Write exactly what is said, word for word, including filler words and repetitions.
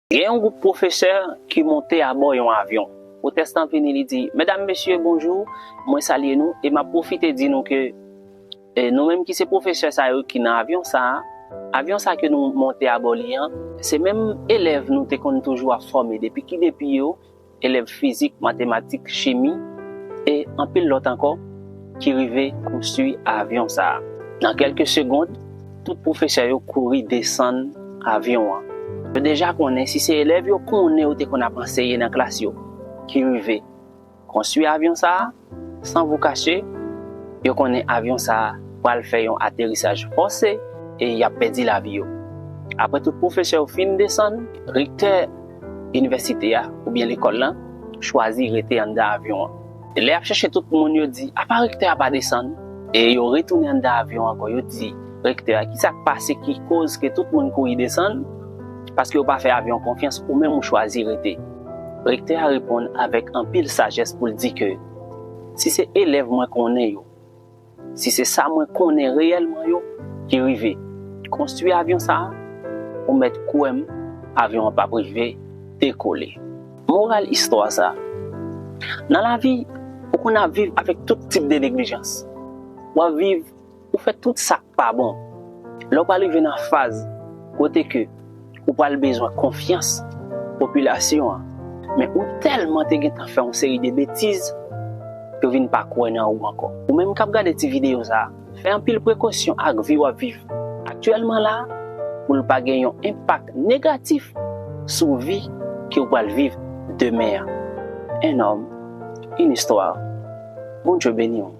Gen yon gwoup pwofesè ki monte abò yon avyon. Pwotestan vini, li di, "Medam, mesye, bonjou, mwen salye nou, e m ap pwofite di nou ke, e, nou menm ki se pwofesè sa yo ki nan avyon sa a, avyon sa ke nou monte abò li an, se menm elèv nou te konn toujou ap fòme depi ki depi yo, elèv fizik, matematik, chimi, e anpil lòt ankò ki rive konstwi avyon sa a." Nan kèlke segond, tout pwofesè yo kouri desann avyon an. Yo deja konnen si se elèv yo konnen yo te konn ap anseye nan klas yo ki rive konstwi avyon sa a, san vou kache, yo konnen avyon sa a pral fè yon aterisaj fòse e y ap pèdi lavi yo. Apre tout pwofesè yo fin desann, rektè inivèsite a oubyen lekòl lan chwazi rete anndan avyon an. Lè y ap chèche tout moun, yo di, "Apa rektè a pa desann?" E yo retounen anndan avyon an ankò, yo di rektè a, "Ki sa k pase ki koz ke tout moun kouri desann? Paske yo pa fè avyon an konfyans, ou menm ou chwazi rete." Rektè a reponn avèk anpil sajès pou l di ke, "Si se elèv mwen konnen yo, si se sa mwen konnen reyèlman yo ki rive konstwi avyon sa a, ou mèt kwè m, avyon an p ap rive dekole." Moral istwa sa a, nan lavi, ou konn ap viv avèk tout tip de neglijans. W ap viv, ou fè tout sa k pa bon. Lè w pral rive nan faz kote ke ou pral bezwen konfyans popilasyon an, men ou tèlman te gentan fè yon seri de betiz, yo vin pa kwè nan ou ankò. Ou menm k ap gade ti videyo sa a, fè anpil prekosyon ak vi w ap viv aktyèlman la a, pou l pa gen yon enpak negatif sou vi ke w pral viv demen an. Un homme, une histoire. Bondye beni w.